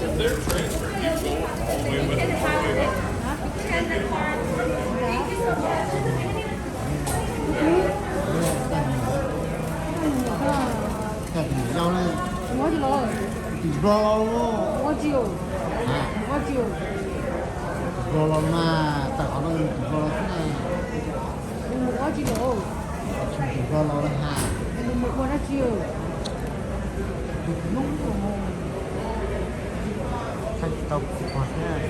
Tim Nplog los, tim Nplog los mas, tawm qhov no tim Nplog los xwb na. Tim Nplog los na. Tsis tau pom thiab.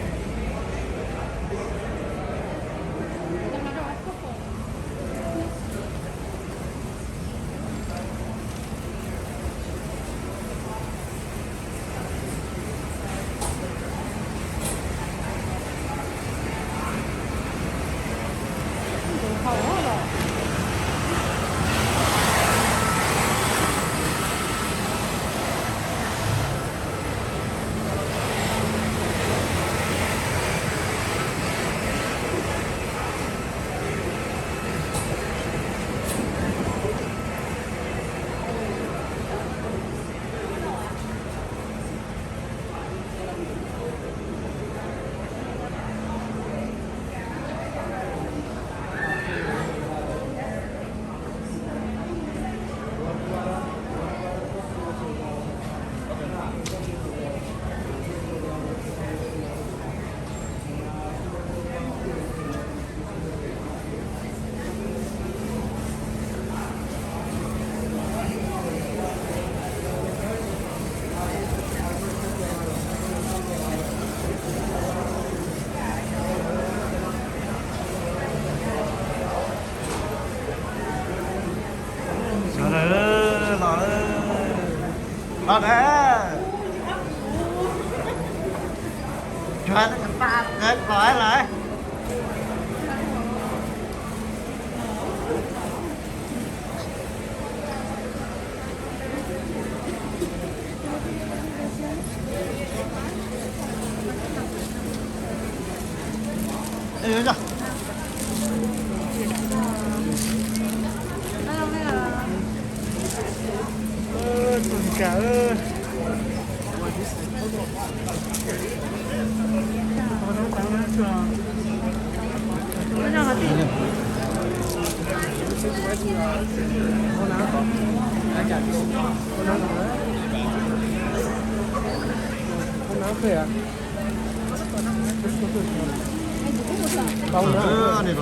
Sawv daws los,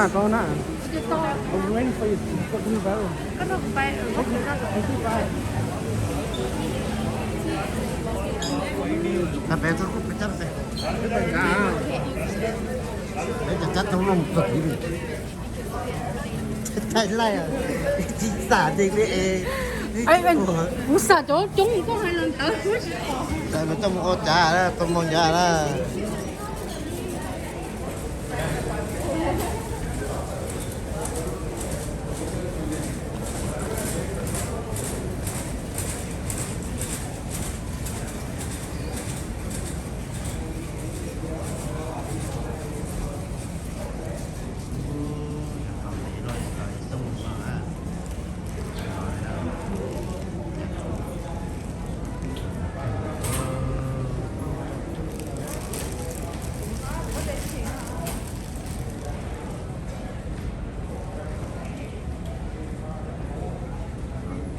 los na. Tsuag no pab los lawm. Peb cov cab tau loo txog tid li. Thaij laij, tsis xam ntsees li es. Kuv xam cov coob koj hais los ntawd. Mas tau mus ua cas, tau mus nyob na.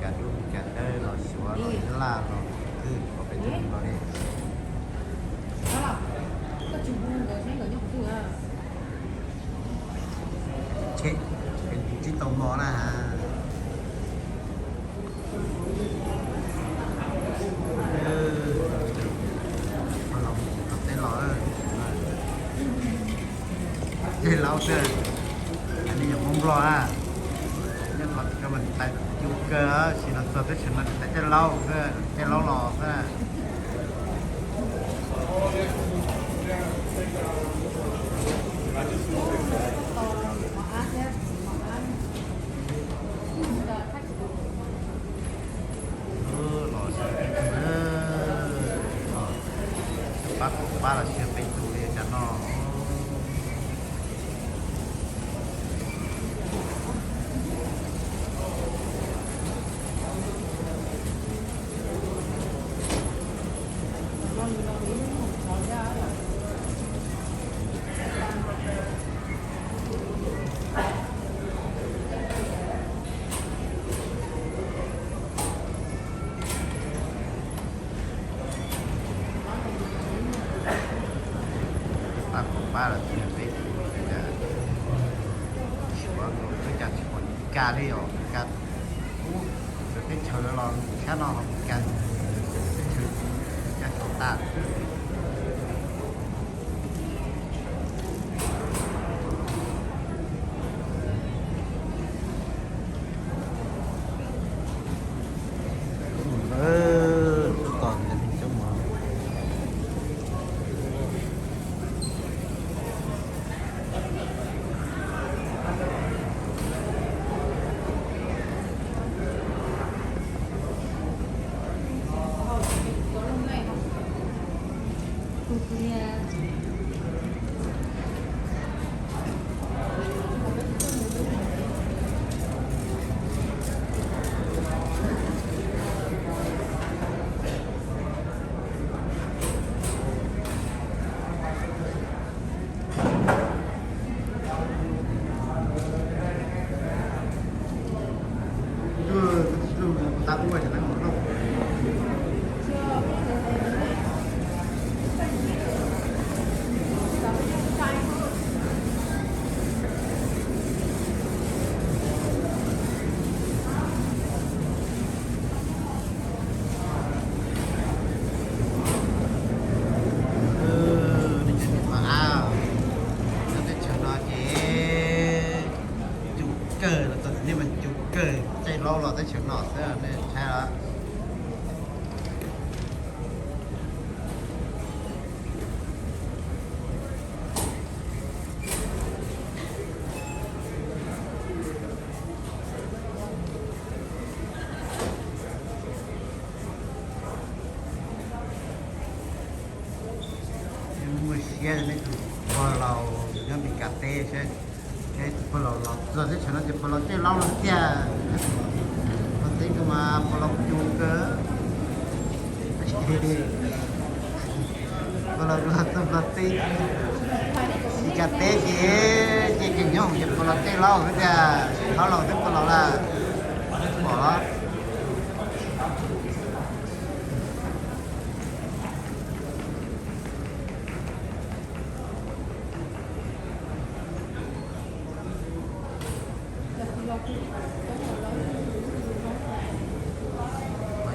Cas dub cas dawb los Suav los Nyab Laj los twb pom peb tug los li. Tshem, peb tsis tau mos na. Los teb los, tej laus xwb, nej yog Hmoob Nplog na, nej qhov twg mas tais cus kawg, sim no txog teb chaws no tais tej laus, tej laus los xwb. Los pab kuv pab los sia peb tug li cas no. Chaw lawv los tshab no ho mus kag, teb chaws caj tau tas. Tus tom ntawd cov mov. Teb chaws no ces cus kawg los txog tim nej mas cus kawg, caij laub los teb chaws no xwb nej saib os. Muaj siab nej tus pog laus nyob Mes Kas teb seb, tus pog laus los txog teb chaws no ces pog laus caij laub los tiag. Pog teb kawg mas pog laus cus kawg. Pog laus los txog Mes Kas teb, Mes Kas teb ces ces ces nyob ces pog laus caij laub tiag, thaum laus twb pog laus lawm, pom los.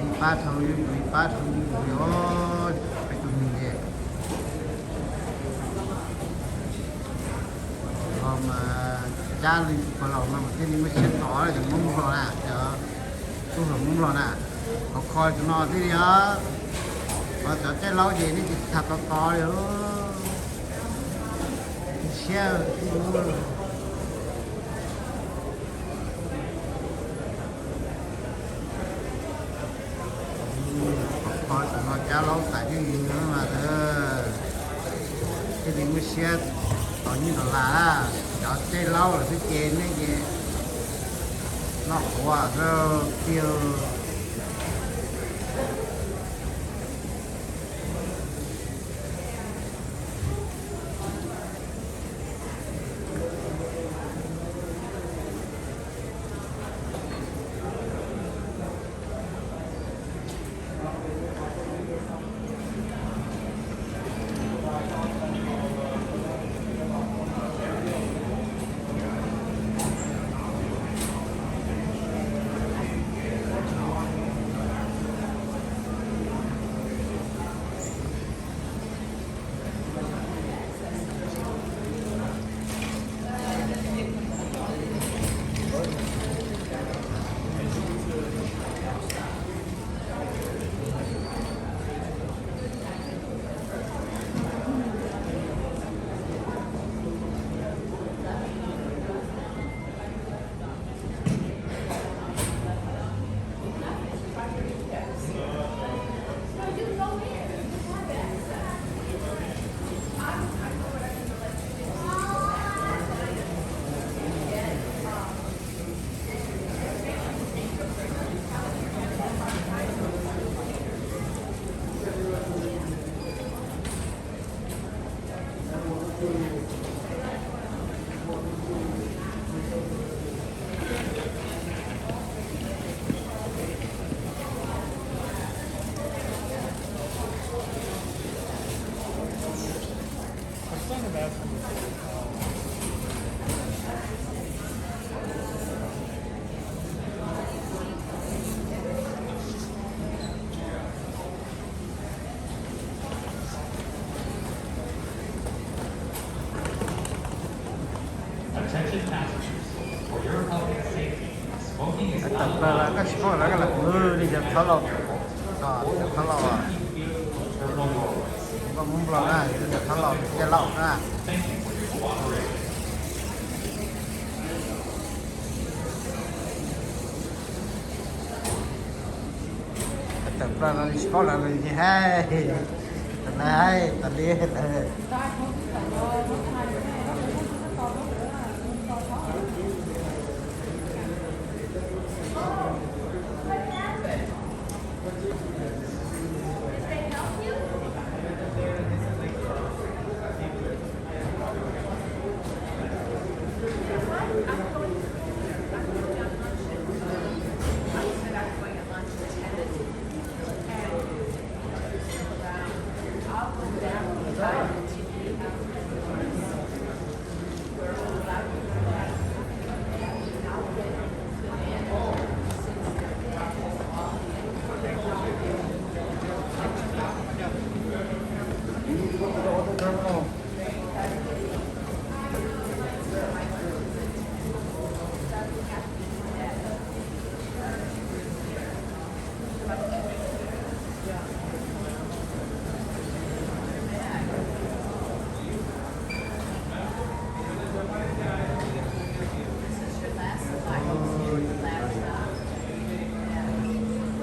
Ib pab dhau ib pab dhau os, peb tus neeg ces los mas cab li pog laus no mas thiaj li muaj siab tod cov Hmoob Nplog na, cov tub hluas Hmoob Nplog na. Khov kho tus no thiaj li os, cov caij laub ces nej tsis tham tod tod li. Siab. Qhov no cab laub tas yeej mas, thiaj li muaj siab tau nyiaj dollar. Cov caij laub lawm xwb ces nej ces noj qhuav tiag. Txhob laus, txhob laus, koj Hmoob Nplog na, txhob laus, caj laus na. Tawm plaws no tsis paub lawv li hais, tam no hais tas li lawm.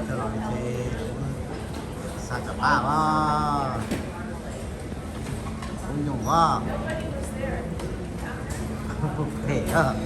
Coj los ces xa cov paj os. Kuv nyuam os. Phem os.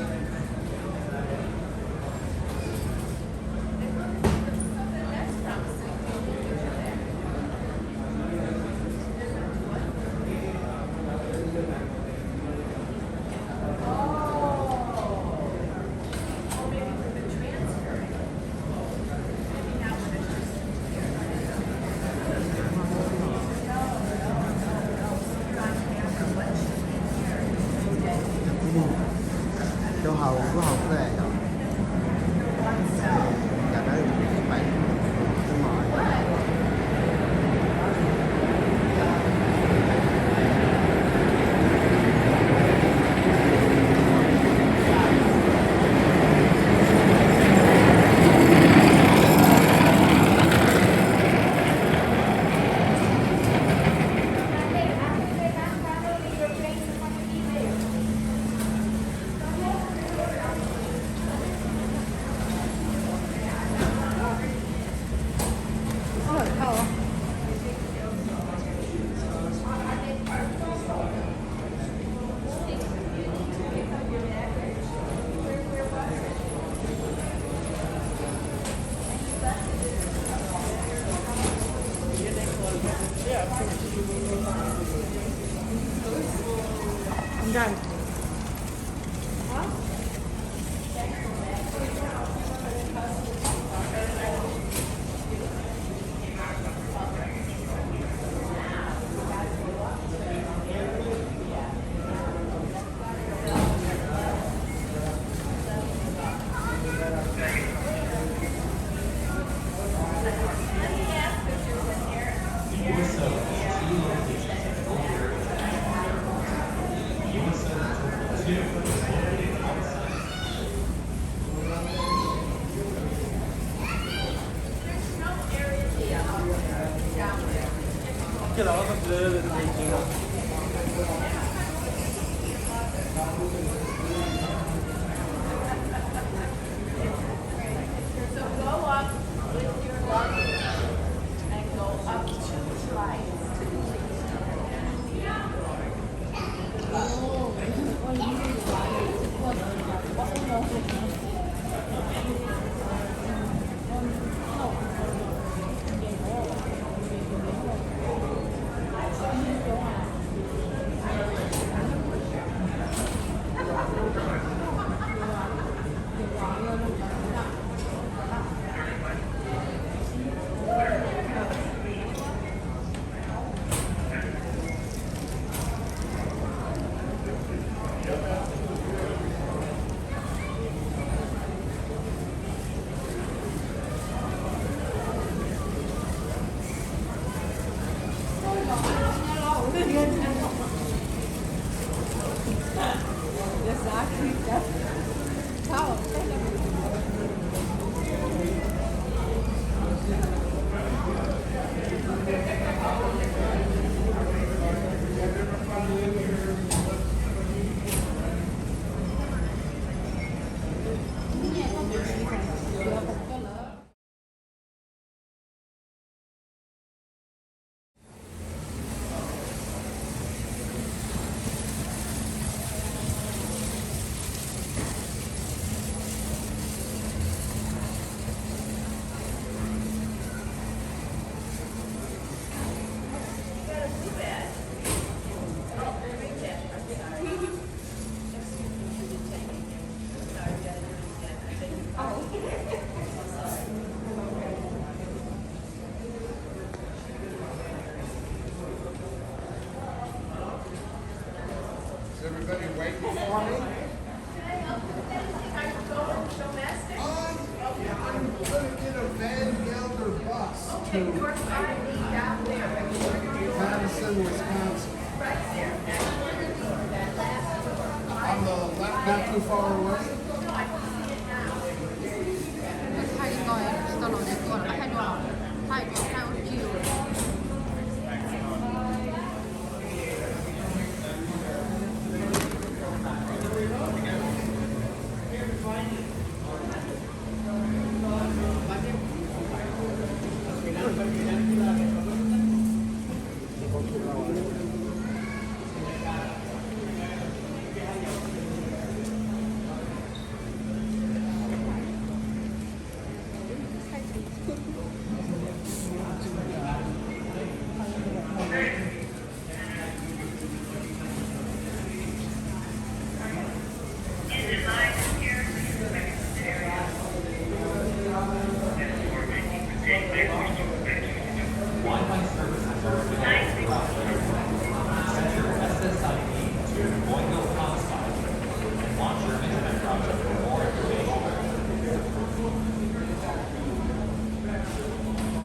Cov haus kuj haus xwb yom. Cas dawb pais. Madison, Wisconsin. On the left, not too far away.